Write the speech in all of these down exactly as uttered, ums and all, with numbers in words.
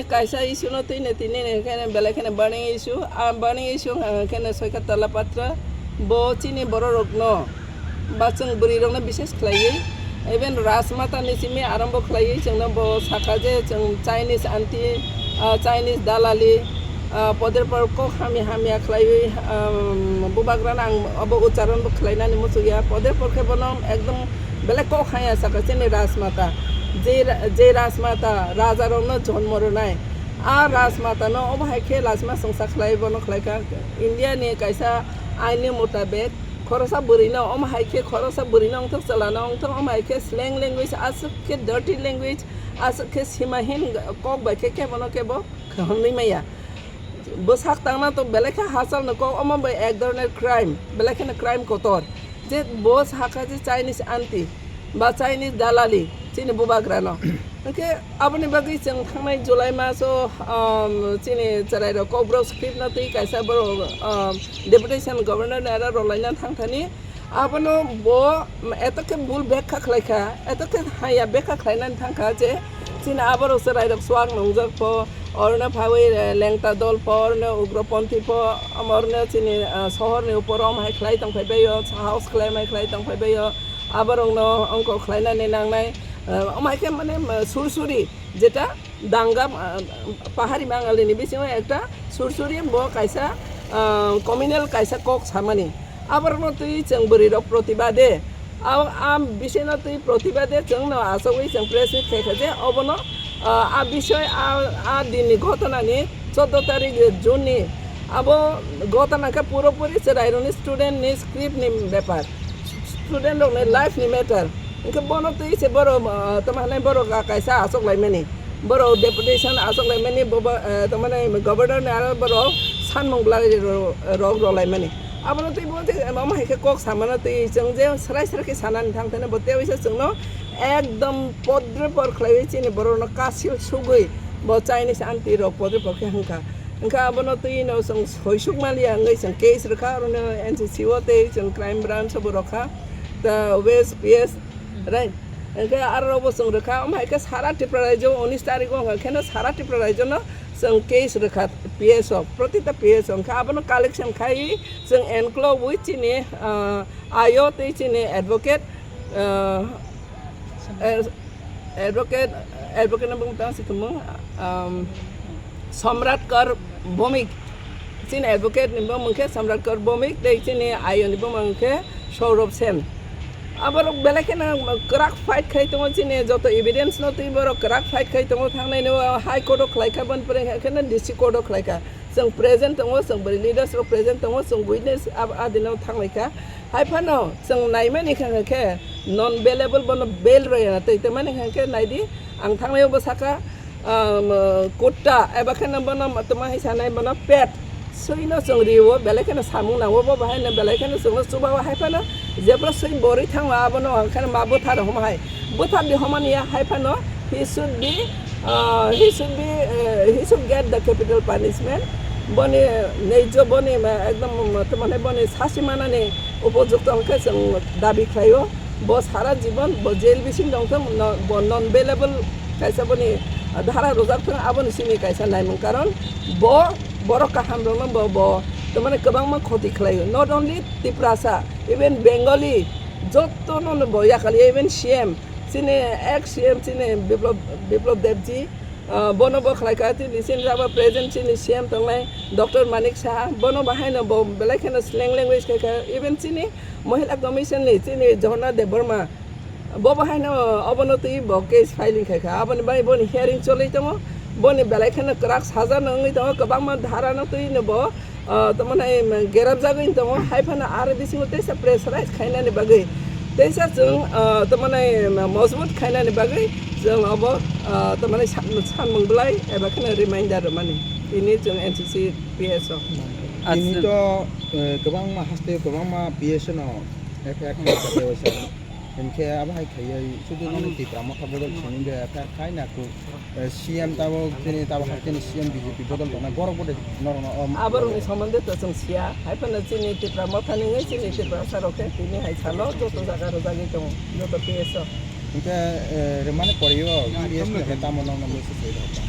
Kaisa issue no twi ne tini ne khe belai kheno burning issue. A burning issue wngkha khe no Soikha Tola Patra. Bo chini borok rok no ba chwng bwrwi rok no bishes khlaiwi, even Rajmata ni simi arambo khlaiwi chwng no bo sakha je chwng Chinese anti, ah, Chinese dalali, ah, poder por kok hamya hamya khlaiwi, um, bubagra no ang abo ucharon bo khlainani muchukya. Poder por khe bono ekdom belai kok haya sakha chini Rajmata. Je ra-, je Rajmata raja rok no jonmo rwnai. A Rajmata no omo hai khe lachima songsa khlai bono khlaikha. India ni kaisa ain ni mutabek khorosa bwrwi no omo hai khe khorosa bwrwi no wngthok chwla no wngthok omo hai khe slang language aswk khe dirty language aswk khe simahin kok bai khe kebo no kebo hwnwi maya. Bwsak tangna to belai khe hachal no kok omo bai ek dhoroner crime belai kheno crime kotor. Je bo sakha je Chinese anti ba Chinese dalali chini bubagra no. Hwnkhe aboni bagwi chwng thangnai July maso, um, chini chwrairok Kokborok script no twi kaisa borok, um, deputation governor ni aro rwlaina thangthani. Abono bo eto khe bul bekha khlaikha, eto khe haya bekha khlainani thangkha je chini aborok chwrairok chuak nungjak pho, orno phawi, eh, lengta dol pho, orno ugroponthi pho, orno chini, eh, sohorni upor om hai khlai tongphai baio, sahos khlai mai khlai tongphai baio. Aborokno ongkho khlainani nangnai, eh, omo hai khe mane, eh, sursuri jeta danga, ah, pahari Bangali ni bisingo ekta sursuri bo kaisa, ah, communal kaisa kok samani. Aborokno twi chwng bwrwi rok protibade. A, a bisino twi protibade chwngno achogwi chwng press meet khaikha je obono, ah, a bisoi a, a dinni ghotona ni choddo tarik June ni abo ghotona khe puropuri chwrairokni student ni script ni bepar. Student rokni life ni matter. Hwnkhe bono twi se borok, ah, tamo hinwi borok, ah, kaisa achok laimani. Borok deputation achok laimani, bobo, ah, tamo hinwi governor ni aro borok sanmung belai ro-, rok rw laimani. Abono twi bo je omo hai khe kok samano twi chwng je srai srai khe sanani thang thani bo tei waisa chwngno ekdom podre por khlaiwi chini borokno kasil sugwi bo Chinese anti rok podre por khe hwnkha. Hwnkha abono twi no chwng soisuk maliya wngwi chwng case rwkha, aro no N C C o tei chwng crime branch o bo rwkha. Ta West P S, right? Hwnkhe aro bo chwng rwkha, omo hai khe sara Tripura rajyo unis tarik o hwnkha kheno sara Tripura rajyo no chwng case rwkha P S o, protita P S o. Hwnkhe abono collection khai chwng enclove wi chini, ah, I O tei chini advocate, ah, eh, advocate, advocate no bung tang si tumung, um, Samrat Kar Bhowmik. Chini advocate ni bumung khe Samrat Kar Bhowmik, tei chini I O ni bumung khe Saurabh Sen. Aborok belai kheno kwrak fight khai tongo, chini joto evidence no twi borok kwrak fight khai tongo, thangnai no High Court o khlai kha, boni pore khe no District Court o khlai kha. Chwng present tongo, chwng bwrwi leaders rok present tongo, chwng witness ab-, adino thanglaikha. Hai phano chwng naimani kha khe non bailable bono bail rwya twi tongmani kha khe naidi ang thangnaio bo saka, um, kutta eba kheno bono tongma hai sanai bono pet swino chwng rio belai kheno samung nango bo bahai no belai kheno chwngno chubao hai phano jebra swi borwi thango abono ang kheno ma bwthar homa hai bwthar di homani ya hai phano he should be, uh, he should be, uh, he should get the capital punishment. Boni neijo boni ma ekdom tongmani boni sasi manani upojukto hwnkhe chwng dabi khlaio. Bo sara jibon bo jail bising tongthung, no, bo non bailable kaisa boni dhara rwjak thung, aboni simi kaisa naimung karon bo borok kaham rokno bo, bo tongmani kwbangma khoti khlaio. Not only Tiprasa, even Bengali, jotono no bo yakali, even C M, chini ex C M chini Biplab, Biplab Debji, ah, bono bo khlai kha, tini chini abo present chini C M tongnai Doctor Manik Saha, bono bahaino bo belai kheno slang language khai kha, even chini Mohila Commission ni chini Jhorna Debbarma, bo bahaino obono twi bo case filing khai kha, aboni bai boni hearing choli tongo, boni belai kheno kwrak saja no wngwi tongo, kwbangma dhara no twi no bo, ah, tamo nai gerap jagwi tongo, hai phano aro bisingo teisa pressurize khainani bagwi, teisa chwng, ah, tamo nai mojbut khainani bagwi chwng obo, ah, tamo nai san-, sanmung belai eba kheno reminder rwmani tini chwng N C C P S o. Tini Acha. To, eh, kwbangma haste kwbangma P S no F I R khaijak khe waisa. Hinkhe abo hai khaiwi sudu nono Tipra Motha bodol simi de kha-, khai na ku, eh, C M tabo chini tabo hai chini C M B J P bodol tongnai borok bode norokno om. Aborokni somonde to chwng siya, hai phano chini Tipra Motha ni wngwi chini Tiprasa rok khe tini hai salo joto jaga rwjagwi tongo, joto P S o. Hinkhe, eh, remani poriyo P S ni khe tamo nokno message rwkha.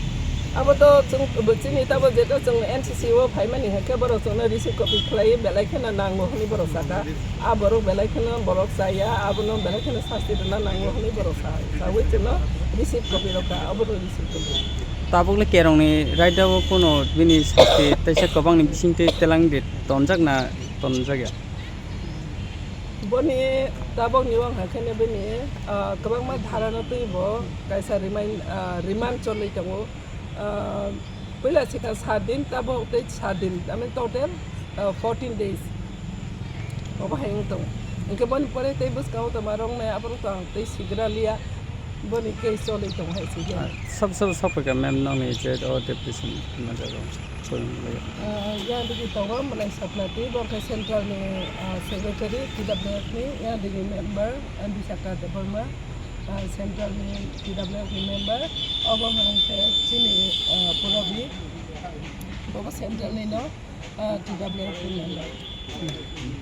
Abo to chwng, chini tabo jeto chwng N C C o phaimani hwnkhe borok chwngno receive copy khlaiwi belai kheno nango hwnwi borok saka. A borok belai kheno borok chaya, abono belai kheno sasti rwna nango hwnwi borok sa-, sawi chwngno receive copy rwkha, abono receive copy. Tabukle kerongni raida o kuno bini sasti teisa kwbangni bisingtwi telang de tonjak na tonjakya? Boni tabokni wngkha kheno bini, ah, kwbangma dharano twi bo kaisa remind, ah, remand cholwi tongo. Ah, puila sikha sat din, tabok tei sat din, I mean total, ah, fourteen days. Obo hai wng tongo. Hwnkhe boni pore tei bwskango tongma rok nai aborok to ang tei sigra liya. Boni case cholwi tongo hai se. Ah, sob sob sokphaikha ma'am nokni je o deputation manager rok. Ah, yang digi tongo Mwlai Sapnati, bo khe central ni, ah, secretary T W F ni, yang digi member, ah, Bisakha Debbarma, ah, central ni T W F ni member, obo hwnkhe chini, ah, Purabi, bo central ni no, ah, T W F ni member.